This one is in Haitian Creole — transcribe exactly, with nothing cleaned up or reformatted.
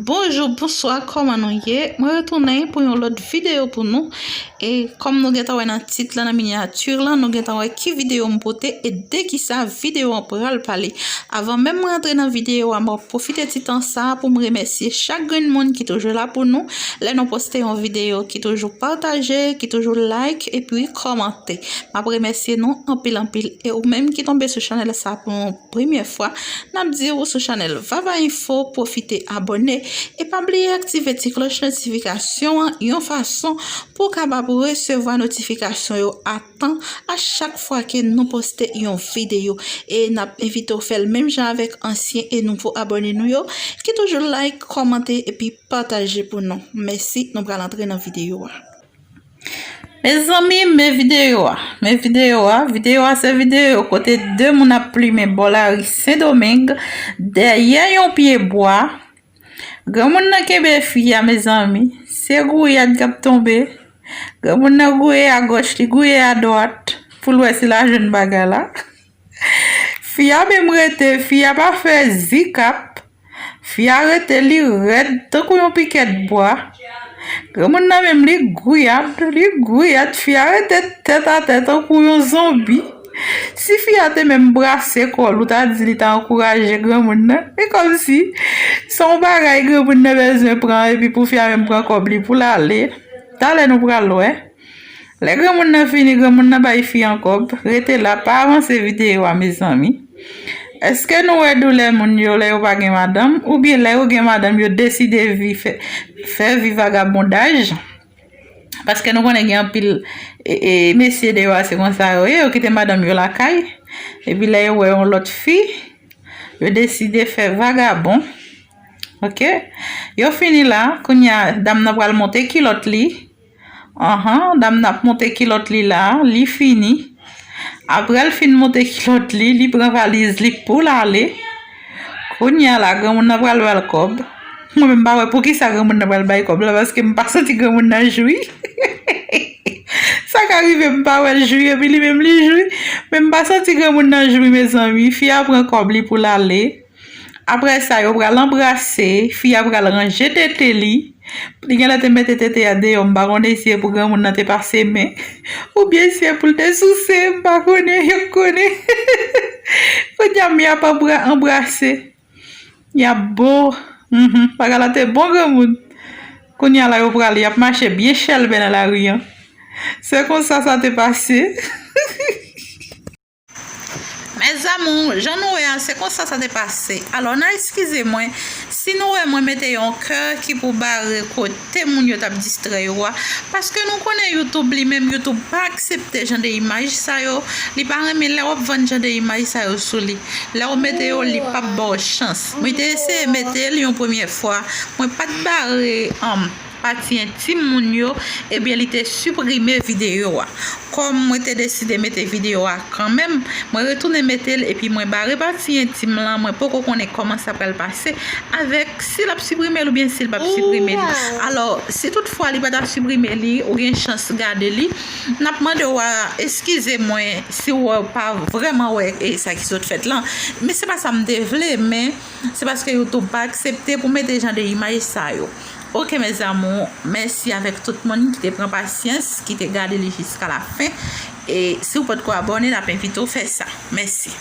Bonjou, bonswa, kòman nou ye? Mwen retounen pou yon lòt videyo pou nou. E kòm nou gentan wè nan tit la, nan minyati la, nou gentan wè ki videyo m pote e de kisa videyo an pral pale. Avan menm mwen antre nan videyo a, mwen pwofite ti tan sa a pou m remèsye chak grenn moun ki toujou la pou nou. Lè nou poste yon videyo, ki toujou pataje, ki toujou like, epi kòmante. M ap remèsye nou anpil, anpil. E ou menm ki tonbe sou chanèl sa a pou yon premyè fwa, n ap di w sou chanèl Vava Info, pwofite abòne e pa bliye aktive ti klòch notifikasyon an yon fason pou w kapab resevwa notifikasyon yo a tan a chak fwa ke nou poste yon videyo. E n ap envite w fè l menm jan avèk ansyen e nouvo abòne nou yo ki toujou like, kòmante epi pataje pou nou. Mèsi, nou pral antre nan videyo a. Mezanmi, men videyo a. Men videyo a. Videyo a se videyo kote de moun ap plimen bò lari Sendomeng, dèyè yon pye bwa. Granmoun nan kenbe fi a, mezanmi. Se gouyad k ap tonbe. Granmoun nan gouye agòch, li gouye adwat, pou l wè si l a jwenn bagay la. Fi a menm rete, fi a pa fè zikap. Fi a rete, li rèd tankou yon pikèt bwa. Granmoun nan menm, li gouyad, li gouyad. Fi a rete tèt atè tankou yon zonbi. Si fi a te menm brase kò l, ou ta di li ta ankouraje granmoun nan. E kòmsi se yon bagay granmoun nan bezwen pran, epi pou fi a menm pran kòb li pou l ale. Talè nou pral wè. Lè granmoun nan fini, granmoun nan bay fi an kòb. Rete la, pa avanse videyo a, mezanmi. Èske nou wè doulè moun yo lè yo pa gen madanm, oubyen lè yo gen madanm, yo deside vi, fè, fè vi vagabondaj? Paske nou konnen gen anpil, e, e, mesye deyò a, se konsa yo ye, yo kite madanm yo lakay. Epi lè yo wè yon lòt fi, yo deside fè vagabon. Oke? Yo fini la, kounye a, dam nan pral monte kilòt li. Anhan, dam nan ap monte kilòt li la, li fini. Apre l fin monte kilòt li, li pran valiz li pou l ale. Kounye a la, granmoun nan pral ba l kòb. Mwen menm m pa wè poukisa granmoun nan pral bay kòb la, paske m pa santi granmoun nan jwi. Sa ka rive m pa wè l jwi, epi li menm li jwi. Men m pa santi granmoun nan jwi, mezanmi. Fi a pran kòb li pou l ale. Apre sa, yo pral anbrase, fi a pral ranje tete li. Li genlè te mete tete a deyò, m pa konnen si se pou granmoun nan te pase men. Oubyen si se pou l te souse, m pa konnen, yo konnen. Kounye a, men y ap anbra-, anbrase. Y ap bo. Mhm, bagay la te bon, granmoun. Kounye a la, yo prale, y ap mache byen chèlbè nan lari an. Se konsa sa te pase. Mes amours, jan nou wè a, se konsa sa te pase. Alò, n a eskize mwen si nou wè mwen mete yon kè ki pou bare kote moun yo t ap distrè yo a. Paske nou konnen YouTube li menm, YouTube pa aksepte jan de imaj sa yo. Li pa renmen lè w ap vann jan de imaj sa yo sou li. Lè w mete yo, li p ap ba w chans. Mwen te eseye mete l yon premyè fwa. Mwen pa t bare, um, pati entim moun yo, ebyen, li te siprime videyo a. Kòm mwen te deside mete videyo a kanmenm, mwen retounen mete l epi mwen bare pati entim lan, mwen poko konnen kòman sa pral pase avèk si l ap siprime l oubyen si l p ap siprime li. Alò, si toutfwa li pa t ap siprime li, ou gen chans gade li, n ap mande w a eskize mwen si w pa vrèman wè e sa ki sot fèt lan. Men se pa sa m te vle, men se paske YouTube pa aksepte pou mete jan de imaj sa yo. Ok, mes amours, mèsi avèk tout moun ki te pran pasyans, ki te gade li jiska la fen. E si w potko abòne, n ap envite w fè sa. Mèsi.